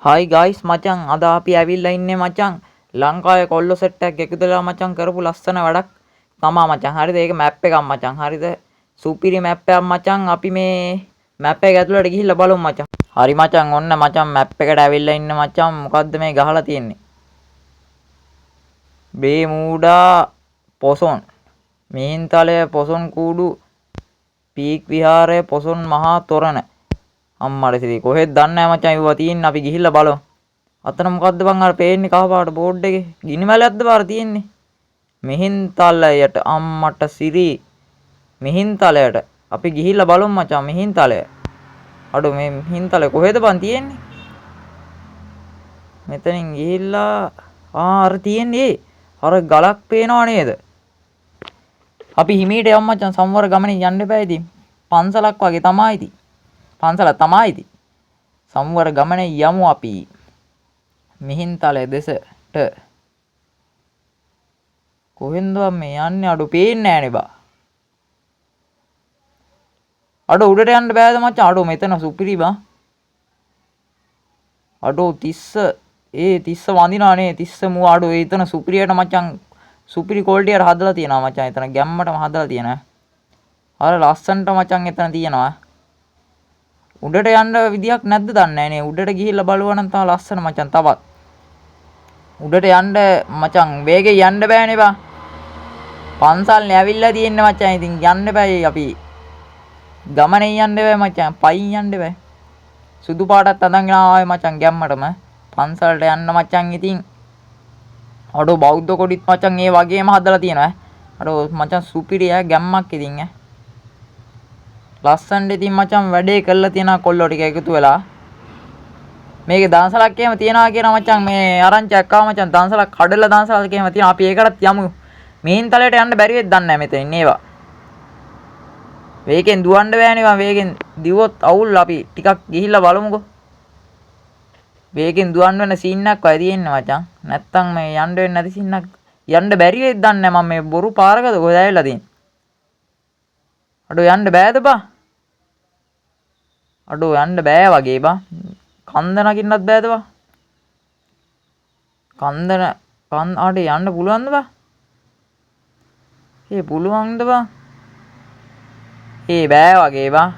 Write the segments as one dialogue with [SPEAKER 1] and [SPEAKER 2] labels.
[SPEAKER 1] හයි guys මචං, අද අපි ඇවිල්ලා ඉන්නේ මචං ලංකාවේ කොල්ලෝ සෙට් එකක් එකතු වෙලා මචං කරපු ලස්සන වැඩක් තමා මචං. හරිද? ඒක මැප් එකක් මචං. හරිද? සුපිරි මැප් එකක් මචං. අපි මේ මැප් එක ඇතුළට ගිහිල්ලා බලමු මචං. හරි මචං, ඔන්න මචං මැප් එකට ඇවිල්ලා ඉන්න මචං. මොකද්ද මේ ගහලා තියෙන්නේ? බේමූඩා පොසොන්, මිහින්තලය පොසොන් කූඩු, පීක් විහාරය පොසොන් මහා තොරණ. අම්මට සිරි කොහෙද දන්නේ නැහැ මචං ඒවා තියෙන්නේ. අපි ගිහිල්ලා බලමු. අතන මොකද්ද බං අර පේන්නේ කහ පාට බෝඩ් එකේ? ගිනි මැලයක්ද පාර තියෙන්නේ? මිහින්තලයට අම්මට සිරි මිහින්තලයට අපි ගිහිල්ලා බලමු මචං මිහින්තලය. අඩෝ මේ මිහින්තලය කොහෙද බං තියෙන්නේ? මෙතනින් ගිහිල්ලා අර තියෙන්නේ අර ගලක් පේනව නේද? අපි හිමීට යමු මචං, සමවර ගමනේ යන්න එපා ඉතින්. පන්සලක් වගේ තමයි ඉතින්. පන්සලක් තමයි ඉතින්. සමවර ගමනේ යමු අපි මිහින්තලය දෙසට. කොහෙන්ද මේ යන්නේ? අඩෝ පේන්නේ නෑනේ බා. අඩෝ උඩට යන්න බෑද මචං? අඩෝ මෙතන සුපිරි බා. අඩෝ තිස්ස, ඒ තිස්ස වඳිනා නේ තිස්ස මුව. අඩෝ එතන සුපිරියට මචං සුපිරි ක්වොලිටියට හදලා තියෙනවා මචං. එතන ගැම්මටම හදලා තියෙනවා. අර ලස්සනට මචං එතන තියෙනවා. උඩට යන්න විදියක් නැද්ද දන්නේ නෑ නේ. උඩට ගිහිල්ලා බලුවා නම් තව ලස්සන මචං. තවත් උඩට යන්න මචං වේගෙන් යන්න බෑනේ බා. පන්සල්නේ ඇවිල්ලා තියෙන්නේ මචං. ඉතින් යන්න බෑ අපි. ගමනේ යන්න බෑ මචං. පයින් යන්න බෑ. සුදු පාටත් අඳන් ආවේ මචං ගැම්මටම. පන්සලට යන්න මචං ඉතින්. අඩෝ බෞද්ධ කොඩිත් මචං ඒ වගේම හදලා තියෙනවා ඈ. අඩෝ මචං සුපිරි ඈ ගැම්මක් ඉතින් ඈ. ලස්සනට ඉතින් මචං වැඩේ කරලා තියෙනවා කොල්ලෝ ටික එකතු වෙලා. මේකේ දන්සලක් එහෙම තියනවා කියන මචං මේ ආරංචියක් ආවා මචං. දන්සලක් කඩලා දන්සලක් එහෙම තියෙනවා. අපි ඒකටත් යමු. මිහින්තලයට යන්න බැරි වෙයිද දන්නේ නැහැ මෙතන ඉන්නේ ඒවා. වේගෙන් දුවන්න බෑනේ බං. වේගෙන් දිව්වොත් අවුල්. අපි ටිකක් ගිහිල්ලා බලමුකෝ. වේගෙන් දුවන්න වෙන සීන් එකක් වයි තියෙන්නේ මචං. නැත්තම් මේ යන්න වෙන්නේ නැති සීන් එකක්. යන්න බැරි වෙයිද දන්නේ නැහැ මම මේ බොරු පාරකද කොහෙද ඇවිල්ලා තියෙන්නේ. අඩෝ යන්න බෑද බං? අඩෝ යන්න බෑ වගේ බං. කන්ද නගින්නත් බෑද බං? කන්දන කන් අඩේ යන්න පුළුවන්ද බං? ඒ පුළුවන්ද බං? ඒ බෑ වගේ බං.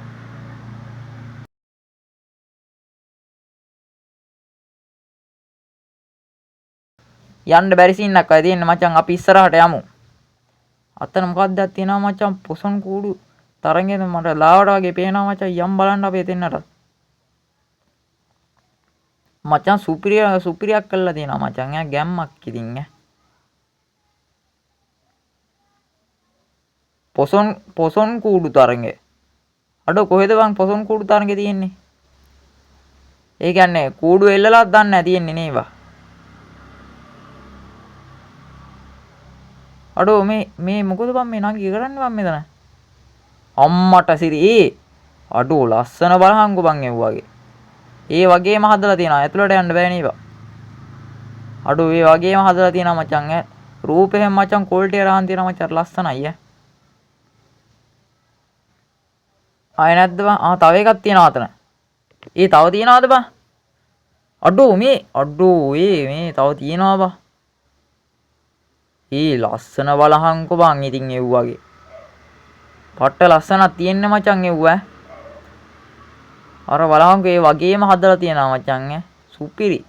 [SPEAKER 1] යන්න බැරි සීන් එකක් වගේ තියෙන්නේ මචං. අපි ඉස්සරහට යමු. අතන මොකක්ද තියෙනවා මචං? පොසොන් කූඩු තරංගෙද මට ලාවට වගේ පේනවා මචං. යම් බලන්න අපි එතෙන්නට. මචං සුපිරියක් කරලා තියෙනවා මචං ඈ. ගැම්මක් ඉතින් ඈ. පොසොන් කූඩු තරඟය. අඩෝ කොහෙද බං පොසොන් කූඩු තරඟය තියෙන්නේ? ඒ කියන්නේ කූඩු එල්ලලාත් දන්නේ නැහැ තියෙන්නේ නේ බා. අඩෝ මේ මොකද බං මේ නංගි කරන්නේ බං මෙතන? අම්මට සිරි ඒ අඩෝ ලස්සන බලහන්කෝ බං එව්වාගේ. ඒ වගේම හදලා තියෙනවා. ඇතුළට යන්න බෑ නේ බා. අඩෝ ඒ වගේම හදලා තියෙනවා මචං ඈ. රූපයෙන් මචං ක්වොලිටි අරන් තියෙනවා මචං. ලස්සනයි ඈ. ආයෙ නැද්ද බං? ආ තව එකක් තියෙනවා අතන. ඒ තව තියෙනවද බං? අඩෝ මේ අඩෝ ඒ මේ තව තියෙනවා බං. ඒ ලස්සන බලහන්කෝ බං ඉතින් එව්වාගේ. පට්ට ලස්සනක් තියෙන්නේ මචං එව්වා. අර බලහන්කෝ ඒ වගේම හදලා තියෙනවා මචං ඈ. සුපිරි.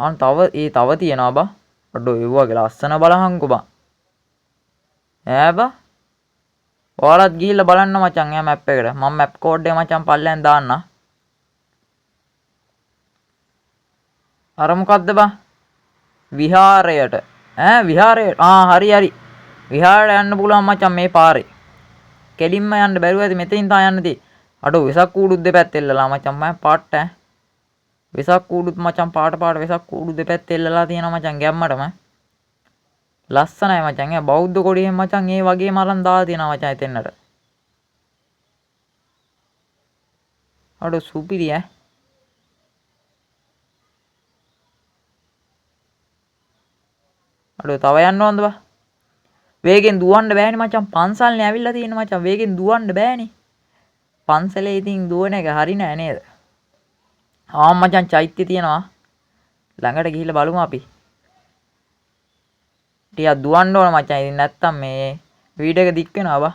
[SPEAKER 1] අන් තව ඒ තව තියෙනවා බං. අඩෝ එව්වාගේ ලස්සන බලහන්කෝ බං. ඈ බං. ඔයාලත් ගිහිල්ලා බලන්න මචං ඈ මැප් එකට. මම මැප් කෝඩ් එක මචං පල්ලෙන් දාන්න. අර මොකද්ද බං? විහාරයට ඈ විහාරයට. ආ හරි හරි. විහාරයට යන්න පුළුවන් මචං මේ පාරේ. කෙලින්ම යන්න බැරුව ඇති මෙතනින් තා යන්න තියෙන්නේ. අඩෝ වෙසක් කූඩුත් දෙපැත්ත එල්ලලා මචං මම පාට ඈ. වෙසක් කූඩුත් මචං පාට පාට වෙසක් කූඩු දෙපැත්ත එල්ලලා තියෙනවා මචං ගැම්මටම. ලස්සනයි මචං ඈ. බෞද්ධ කොඩියෙන් මචං ඒ වගේම අරන් දාලා තියෙනවා මචං එතෙන්නට. අඩෝ සුපිරි ඈ. අඩෝ තව යන්න ඕනද බා? වේගෙන් දුවන්න බෑනේ මචං. පන්සල්නේ ඇවිල්ලා තියෙන්නේ මචං. වේගෙන් දුවන්න බෑනේ. පන්සලේ ඉතින් දුවන එක හරි නෑ නේද? ආ මචං චෛත්‍ය තියෙනවා. ළඟට ගිහිල්ලා බලමු අපි. ටිකක් දුවන්න ඕන මචං. ඉතින් නැත්තම් මේ වීඩියෝ එක දික් වෙනවා බා.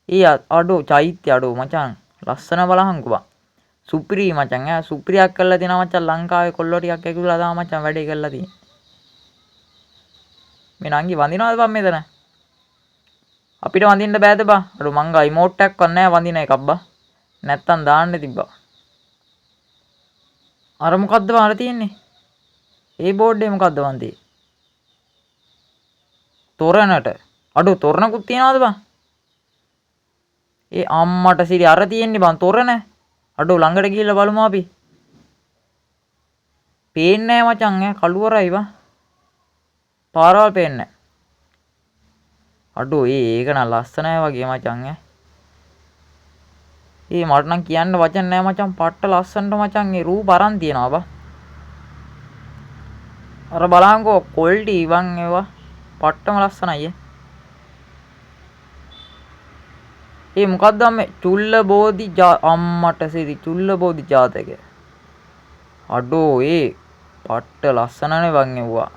[SPEAKER 1] ඒ අඩෝ චෛත්‍ය අඩෝ මචං ලස්සන බලහන්කෝ බං. සුපිරි මචං ඈ සුපිරියක් කරලා තියෙනවා මචං. ලංකාවේ කොල්ලෝ ටිකක් ඇකිලා තාම මචං වැඩේ කරලා තියෙන්නේ. මේ නංගි වඳිනවද බං මෙතන? අපිට වඳින්න බෑද බං? අඩෝ මං ගා ඉමෝට් එකක්වත් නෑ වඳින එකක් බං. නැත්තම් දාන්න තිබ්බා. අර මොකද්ද බං අර තියෙන්නේ? ඒ බෝඩ් එකේ මොකද්ද බං තියෙන්නේ? තොරණට. අඩෝ තොරණකුත් තියනවද බං? ඒ අම්මට සිරි අර තියෙන්නේ බං තොරණ. අඩෝ ළඟට ගිහිල්ලා බලමු අපි. පේන්නේ නෑ මචං ඈ කළුවරයි බං. පාරවල් පේන්නේ නෑ. අඩෝ ඒ ඒක නම් ලස්සනයි වගේ මචං ඈ. ඒ මට නම් කියන්න වචන නෑ මචං. පට්ට ලස්සනට මචං ඒ රූප අරන් තියනවා බං. අර බලහන්කෝ ක්වොලිටි බං ඒවා පට්ටම ලස්සනයි ඈ. ඒ මොකද්ද මේ චුල්ල බෝධි අම්මට සිරි චුල්ල බෝධි ජාතකය. අඩෝ ඒ පට්ට ලස්සනනේ බං එව්වා.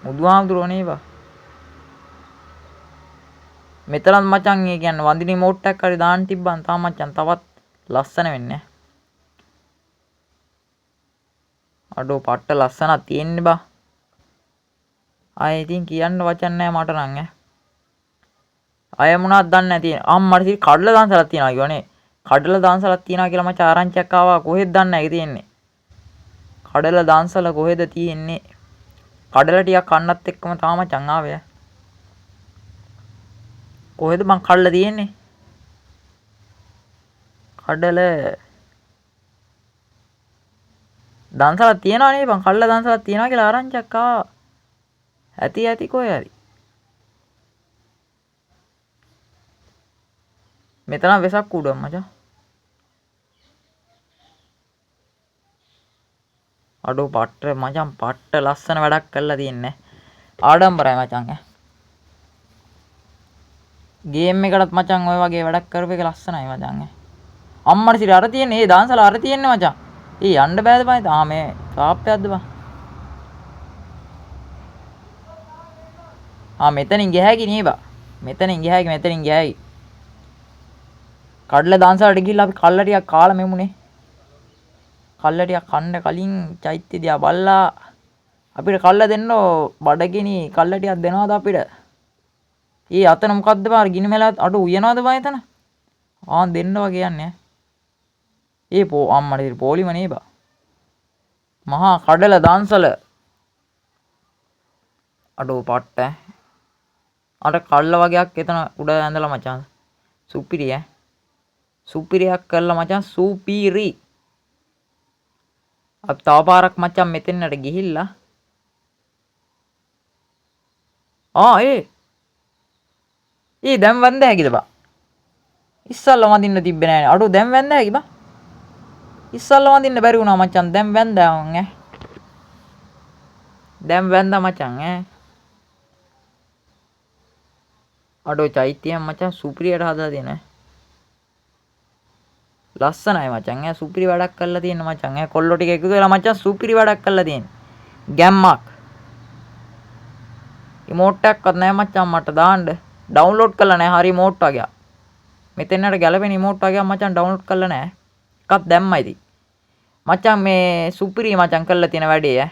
[SPEAKER 1] බුදුහාමුදුරුවෝ නේ බං. මෙතනත් මචං ඒ කියන්නේ වඳින ඉමෝට් එකක් හරි දාන්න තිබ්බන් තාම මචං තවත් ලස්සන වෙන්නේ. අඩෝ පට්ට ලස්සනක් තියෙන්නේ බං. ආයේ ඉතින් කියන්න වචන නෑ මට නම් ඈ. අය මොනවද දන්නේ නැති. අම්මට සිරි කඩල දන්සලක් තියනවා කියවනේ. කඩල දන්සලක් තියනවා කියලා මචං ආරංචියක් ආවා. කොහෙද දන්නේ නැහැ ඒක තියෙන්නේ. කඩල දන්සල කොහෙද තියෙන්නේ? කඩල ටිකක් කන්නත් එක්කම තාම මචං ආවේ. කොහෙද බං කඩල තියෙන්නේ? කඩල දන්සලක් තියනවා නේ බං. කඩල දන්සලක් තියනවා කියලා ආරංචියක් ආවා. ඇති ඇති කොහේ හරි. මෙතන වෙසක් කූඩුවක් මචං. අඩෝ පට්ට මචං පට්ට ලස්සන වැඩක් කරලා තියෙන්නේ. ආඩම්බරයි මචං ඈ. ගේම් එකටත් මචං ඔය වගේ වැඩක් කරපු එක ලස්සනයි මචං ඈ. අම්මට සිරි අර තියෙන්නේ ඒ දාන්සල අර තියෙන්නේ මචං. ඒ යන්න බෑද බං? ආ මේ ටාප්පයක්ද බං? ආ මෙතනින් ගිය හැකි නේ බං. මෙතනින් ගිය හැකි මෙතනින් ගිය හැකි. කඩල දාන්සලට ගිහිල්ලා අපි කල්ල ටිකක් කාලා මෙමුනේ. කල්ල ටිකක් කන්න කලින් චෛත්‍ය දිහා බලලා අපිට කල්ල දෙන්න බඩගිනි කල්ල ටිකක් දෙනවද අපිට? ඒ අතන මොකද්ද බං අර ගිනි මැල අඩු උයනවද බං එතන? ආ දෙන්න වගේ යන්නේ. ඒ පෝ අම්මට ඉතින් පොලිම නේ බං. මහා කඩල දන්සල අඩෝ පට්ට අර කල්ල වගේක් එතන උඩ ඇඳලා මචං. සුපිරි ඈ. සුපිරියක් කරලා මචං සුපිරි. අපි තව පාරක් මචං මෙතෙන්නට ගිහිල්ලා ආ ඒ ඒ දැන් වැන්ද හැකිද බං? ඉස්සල්ලා වඳින්න තිබ්බේ නෑනේ. අඩෝ දැන් වැන්ද හැකි බං. ඉස්සල්ලා වඳින්න බැරි වුණා මචං. දැන් වැන්දා මං ඈ. දැන් වැන්දා මචං ඈ. අඩෝ චෛත්‍යයන් මචං සුපිරියට හදලා තියෙන ඈ. ලස්සනයි මචං ඈ. සුපිරි වැඩක් කරලා තියෙන මචං ඈ. කොල්ලෝ ටික එකතු වෙලා මචං සුපිරි වැඩක් කරලා තියෙන. ගැම්මක්. ඉමෝට් එකක්වත් නෑ මචං මට දාන්න. ඩවුන්ලෝඩ් කරලා නෑ හරි ඉමෝට් වගේක්. මෙතෙන්නට ගැලපෙන ඉමෝට් වගේක් මචං ඩවුන්ලෝඩ් කරලා නෑ. එකක් දැම්මා ඉතින්. මචං මේ සුපිරි මචං කරලා තියෙන වැඩේ ඈ.